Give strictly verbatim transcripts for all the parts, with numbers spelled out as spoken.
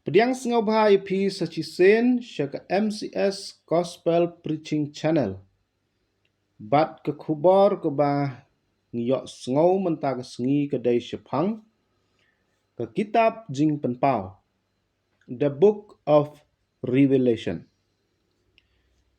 Pdiang sngewbha ïa phi sa shisien sha ka M C S Gospel Preaching Channel. Bad ka khubor kaba ngi ïohsngew mynta ka sngi ka dei shaphang ka kitab Jingpynpaw, the Book of Revelation.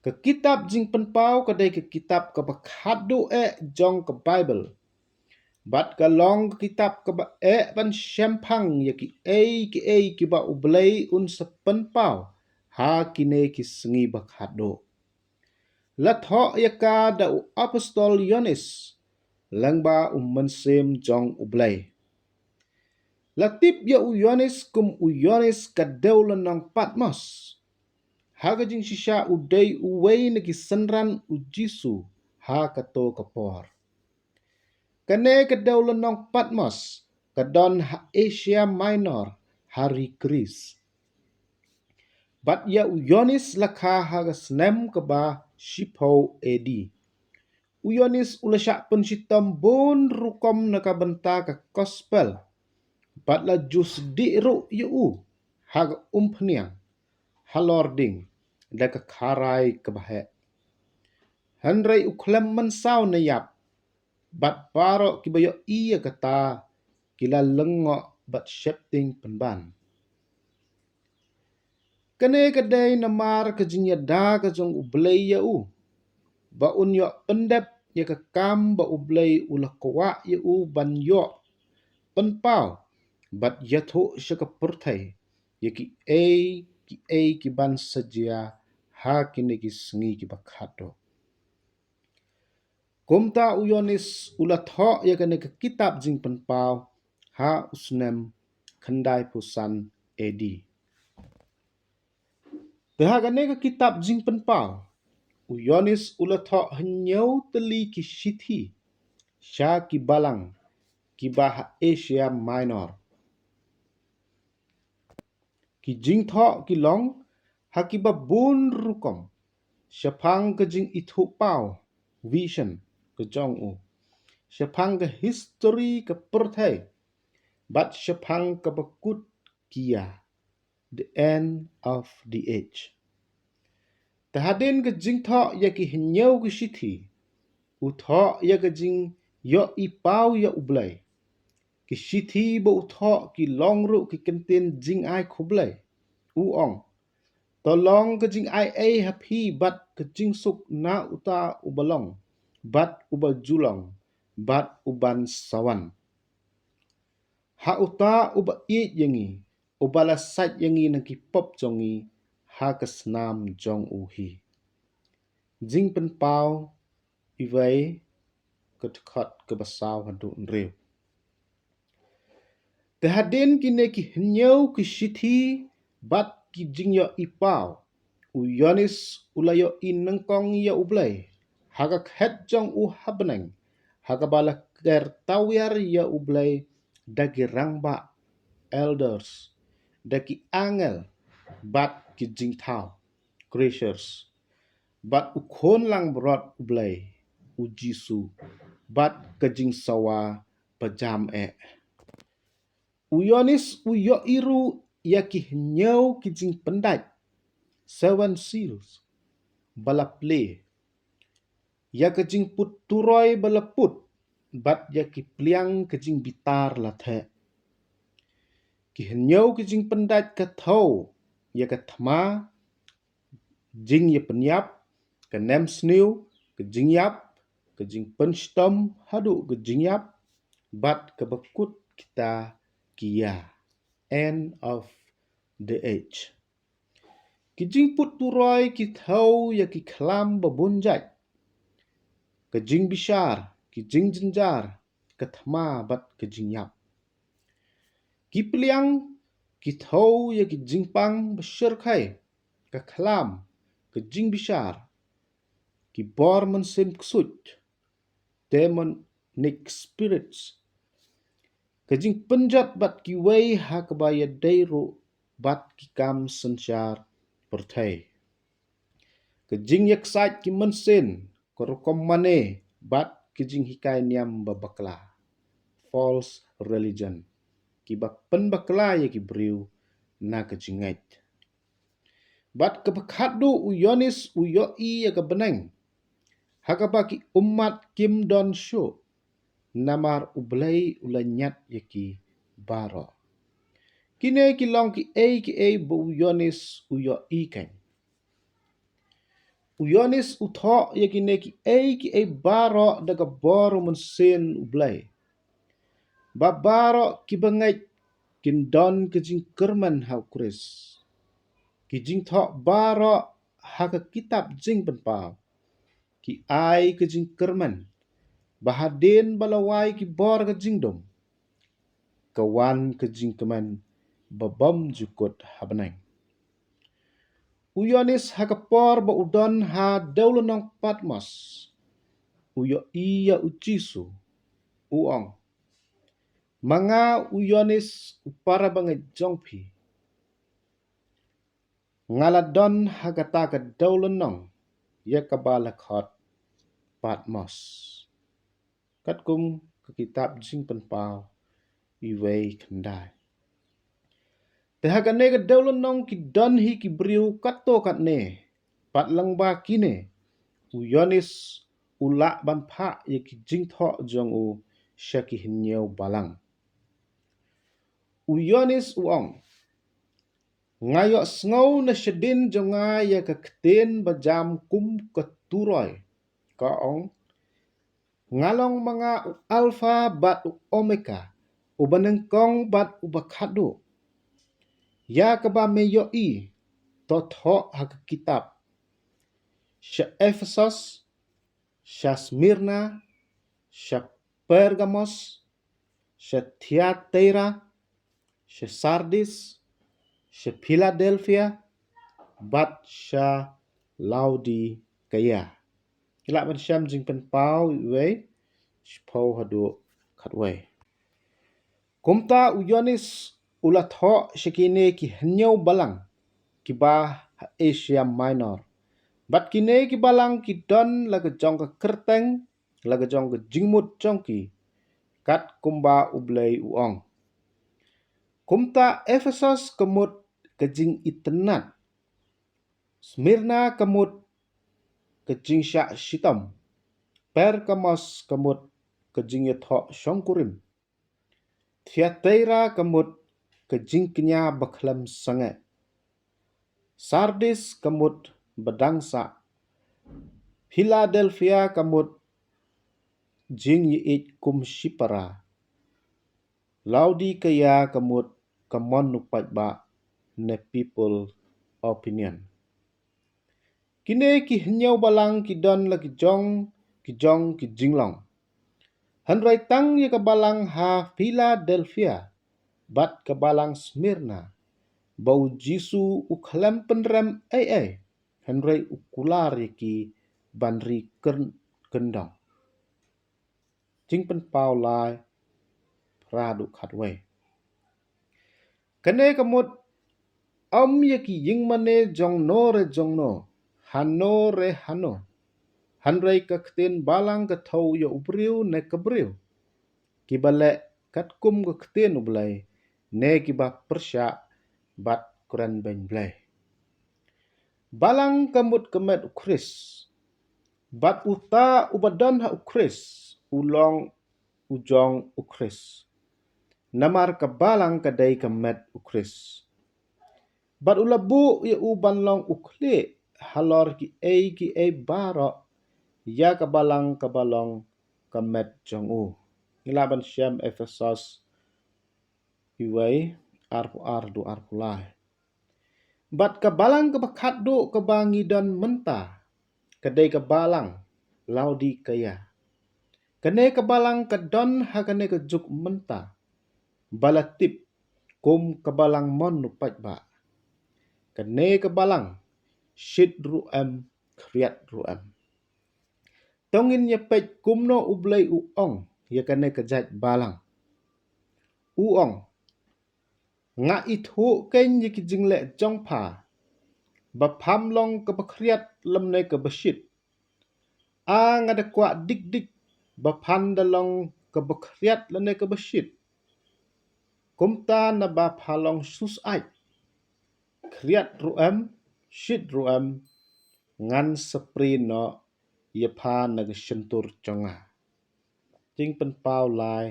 Ka kitab Jingpynpaw ka dei ka kitab kaba khadduh eh jong ka Baibl. Bad ka long ka kitab kaba eh ban shemphang ïa kiei kiei kiba U Blei un sa pynpaw ha kine ki sngi ba khadduh. La thoh ïa ka da u apostol Ïoannis lyngba u Mynsiem jong U Blei. La tip ïa u Ïoannis kum u Ïoannis ka dewlynnong Patmos. Ha ka jingshisha u dei uwei na ki synran u Jisu ha kato ka por. Kane ka dewlynnong Patmos ka don ha Asia Minor, ha ri Greece. Bad ïa u Ïoannis la kha ha ka snem kaba shiphew A D. U Ïoannis u la shah pynshitom bun rukom na ka bynta ka gospel. Bad la ju sdieh ruh ïa u ha ka umphniang halor ding da ka kharai kaba heh. Hynrei u khlem mynsaw ne ïap, bad baroh kiba ïohi ïa kata ki la lyngngoh bad sheptieng pynban. Kane ka dei namar ka jingïada ka jong U Blei ïa u, ba un ïoh pyndep ïa ka kam ba U Blei u la kwah ïa u ban ïoh pynpaw bad ïathuh sha ka pyrthei ïa kiei kiei kiban sa jia ha kine ki sngi kiba khadduh. Kumta u Ïoannis u la thoh ïa kane ka kitab Jingpynpaw ha u snem khyndaiphew san A D. Te ha kane ka kitab Jingpynpaw, u Ïoannis u la thoh hynñiew tylli ki shithi sha ki balang kiba ha Asia Minor. Ki jingthoh ki long ha kiba bun rukom, shaphang ka jingithuhpaw, vision, ka jong u, shaphang ka history ka pyrthei, bad shaphang kaba kut ki ïa, the end of the age. Te hadien ka jingthoh ïa ki hynñiew ki shithi, u thoh ïa ka jingïohi paw ïa U Blei. Ki shithi ba u thoh ki long ruh ki kyntien jingai khublei. U ong, to long ka jingai ei ha phi bad ka jingsuk na uta uba long, bad uba ju long, bad uban sa wan. Ha uta uba ïeit ïa ngi, uba la sait ïa ngi na ki pop jong ngi ha ka snam jong u hi. Jingpynpaw iwei, ka dkhot kaba saw haduh hynriew. Te hadien kine ki hynñiew ki shithi bad ki jingïohi paw, u Ïoannis u la ïohi nyngkong ïa U Blei ha ka khet jong u ha bneng, ha kaba la ker tawiar ïa U Blei da ki rangbah, elders, da ki angel, bad ki jingthaw, creatures, bad u khun langbrot U Blei, u Jisu, bad ka jingsawa ba jam eh. U Ïoannis u ïohi ruh ïa ki hynñiew ki jingpyndait, seven seals, ba la plie, ïa ka jingput turoi ba la put, bad ïa ki pliang ka jingbitar la theh. Ki hynñiew ki jingpyndait ka thew ïa ka thma, jingïapynïap, ka nemsniew, ka jingïap, ka jingpynshitom haduh ka jingïap, bad kaba kut kita ki ïa, end of the age. Ki jingput turoi ki thew ïa ki khlam ba bun jait, ka jingbishar, ki jingjynjar, ka thma bad ka jingïap. Ki pliang ki thew ïa ki jingpang ba shyrkhei, ka khlam, ka jingbishar, ki bor mynsiem ksuid, demonic spirits, ka jingpynjot bad kiwei ha kaba ïadei ruh bad ki kam synshar pyrthei, ka jingïaksaid ki mynsiem, ka rukom mane, bad ki jinghikai niam ba bakla, false religion, kiba pynbakla ïa ki briew, na ka jingngeit. Bad kaba khatduh u Ïoannis u ïohi ïa ka bneng ha kaba ki ummat kim don shuh, namar U Blei u la ñiad ïa ki baroh. Kine ki long kiei kiei ba u Ïoannis u ïohi kein. U Ïoannis u thoh ïa kine kiei kiei baroh da ka bor u Mynsiem U Blei. Ba baroh kiba ngeit kin don ka jingkyrmen ha u Khrist. Ki jingthoh baroh ha ka kitab Jingpynpaw ki ai ka jingkyrmen ba hadien ba la wai ki bor ka jingdum, ka wan ka jingkmen ba bym ju kut ha bneng. U Ïoannis ha ka por ba u don ha dewlynnong Patmos, u ïohi ïa u Jisu, u ong, "Ma nga u Ïoannis u para bangeit jong phi, nga la don ha kata ka dewlynnong ïa kaba la khot Patmos." Katkum ka kitab Jingpynpaw uwei khyndai. Te ha kane ka dewlynnong ki don hi ki briew katto katne, pat lyngba kine u Ïoannis u lah ban phah ïa ki jingthoh jong u sha ki hynñiew balang. U Ïoannis u ong, "Nga ïohsngew na shadien jong nga ïa ka ktien ba jam kum ka turoi, ka ong, 'Nga long ma nga u Alpha bad u Omega, uba nyngkong bad uba khatduh. Ïa kaba me ïohi, to thoh ha ka kitab sha Ephesos, sha Smyrna, sha Pergamos, sha Thyatira, sha Sardis, sha Philadelphia, bad sha Laodikaia.'" Ngi lah ban shem Jingpynpaw uwei, shiphew haduh khatwei. Kumta u Ïoannis u la thoh sha kine ki hynñiew balang kiba ha Asia Minor. Bad kine ki balang ki don la ka jong ka kyrteng, la ka jong ka jingmut jong ki, katkumba U Blei u ong. Kumta Ephesos ka mut ka jingitynnad, Smyrna ka mut ka jingshah shitom, Pergamos ka mut ka jingïathoh shongkurim, Thyatira ka mut ka jingkñia ba khlem sangeh, Sardis ka mut ba dang sah, Philadelphia ka mut jingïeit kum shipara, Laodikaia ka mut ka mon u paidbah ne people opinion. Kine ki hynñiew balang ki don la ki jong ki jong ki jinglong. Hynrei tang ïa ka balang ha Philadelphia bad ka balang Smyrna, ba u Jisu u khlem pynrem ei ei, hynrei u kular ïa ki ban ri kyrn-, kyndong. Jingpynpaw lai, phra haduh khatwei. Kane ka mut, ym ïa ki ïingmane jongno re jongno, hano re hano. Hynrei ka ktien balang ka thew ïa u briew ne ka briew kiba leh katkum ka ktien U Blei, ne kiba pyrshah bad kren beiñ Blei. Balang ka mut ka met u Khrist, bad uta uba don ha u Khrist u long u jong u Khrist. Namar ka balang ka dei ka met u Khrist. Bad u la buh ïa u ban long u khlieh halor kiei kiei baroh ïa ka balang kaba long ka met jong u. Ngi lah ban shem Ephesos uwei, arphew ar haduh arphew lai. Bad ka balang kaba khatduh kaba ngi don mynta, ka dei ka balang Laodikaia. Kane ka balang ka don ha kane ka juk mynta, ba la tip kum ka balang mon u paidbah. Kane ka balang shit ruh em, khriat ruh em. To ngin ïa peit kumno U Blei u ong ïa kane ka jait balang. U ong, nga ithuh kein ïa ki jingleh jong pha, ba pham long kaba khriat lymne kaba shit. A nga da kwah dik dik ba phan da long kaba khriat lane kaba shit. Kumta naba pha long shu syaid, Khriat ruh em, shit ruh em, ngan sa prie noh ïa pha na ka shyntur jong nga. Jingpynpaw lai,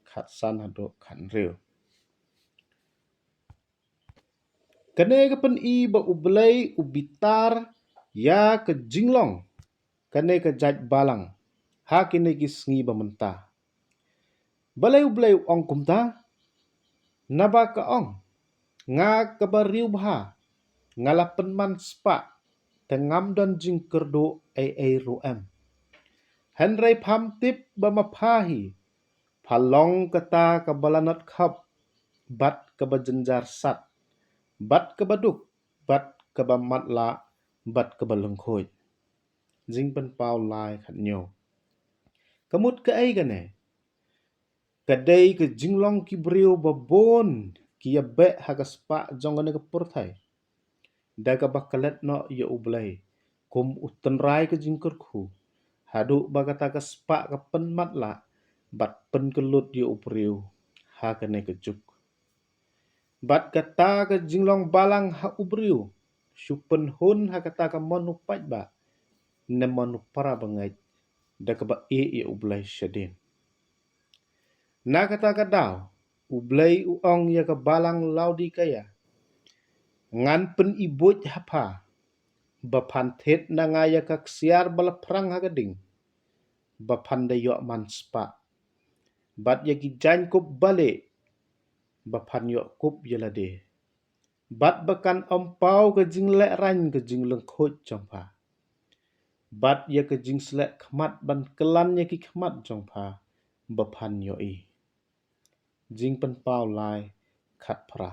khatsan haduh khathynriew. Kane ka pyni ba U Blei u bitar ïa ka jinglong kane ka jait balang ha kine ki sngi ba mynta. Balei U Blei u ong kumta? Naba ka ong, nga kaba riewbha, nga la pynman spah, te ngam don jingkyrduh ei ei ruh em. Hynrei pham tip ba ma pha hi pha long kata kaba lanot khap, bad kaba jynjar sat, bad kaba duk, bad kaba matlah, bad kaba lyngkhuid. Jingpynpaw lai khathynñiew. Ka mut kaei kane? Ka dei ka jinglong ki briew ba bun ki ïa beh ha ka spah jong kane ka pyrthei da kaba klet noh ïa U Blei kum u tynrai ka jingkyrkhu, haduh ba kata ka spah ka pynmatlah bad pynkyllut ïa u briew ha kane ka juk. Bad kata ka jinglong balang ha u briew shu pynhun ha kata ka mon u paidbah ne mon u para bangeit da kaba ïeh ïa U Blei shadien. Na kata ka daw U Blei u ong ïa ka balang Laodikaia, ngan pyni buit ha pha ba phan thied na nga ïa ka ksiar ba la phrang ha ka ding ba phan da ïoh man spah, bad ïa ki jaiñkup balieh ba phan ïoh kup ïa lade, bad ba kan ym paw ka jinglehraiñ ka jinglyngkhuid jong pha, bad ïa ka jingsleh khmat ban kyllan ïa ki khmat jong pha ba phan ïohi. Jingpynpaw lai khatphra.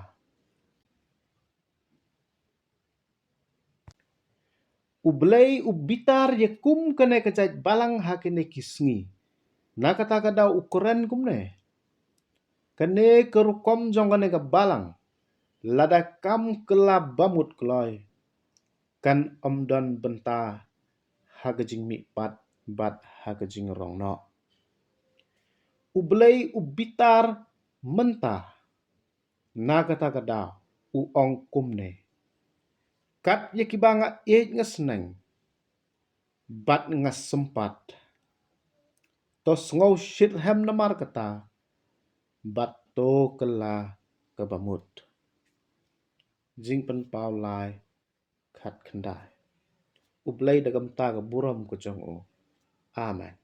U Blei u bitar ïa kum kane ka jait balang ha kine ki sngi. Na kata ka daw u kren kumne: Kane ka rukom jong kane ka balang, lada kam kylla bamut kloi, kan ym don bynta ha ka jingmihpat bad ha ka jingrong noh. U Blei u bitar mynta. Na kata ka daw u ong kumne: Kat ïa kiba nga ïeit nga sneng bad nga sympat, to sngew shitrhem namar kata, bad to kylla ka bamut. Jingpynpaw lai khatkhyndai. U Blei da ka bynta ka burom ka jong u. Amen.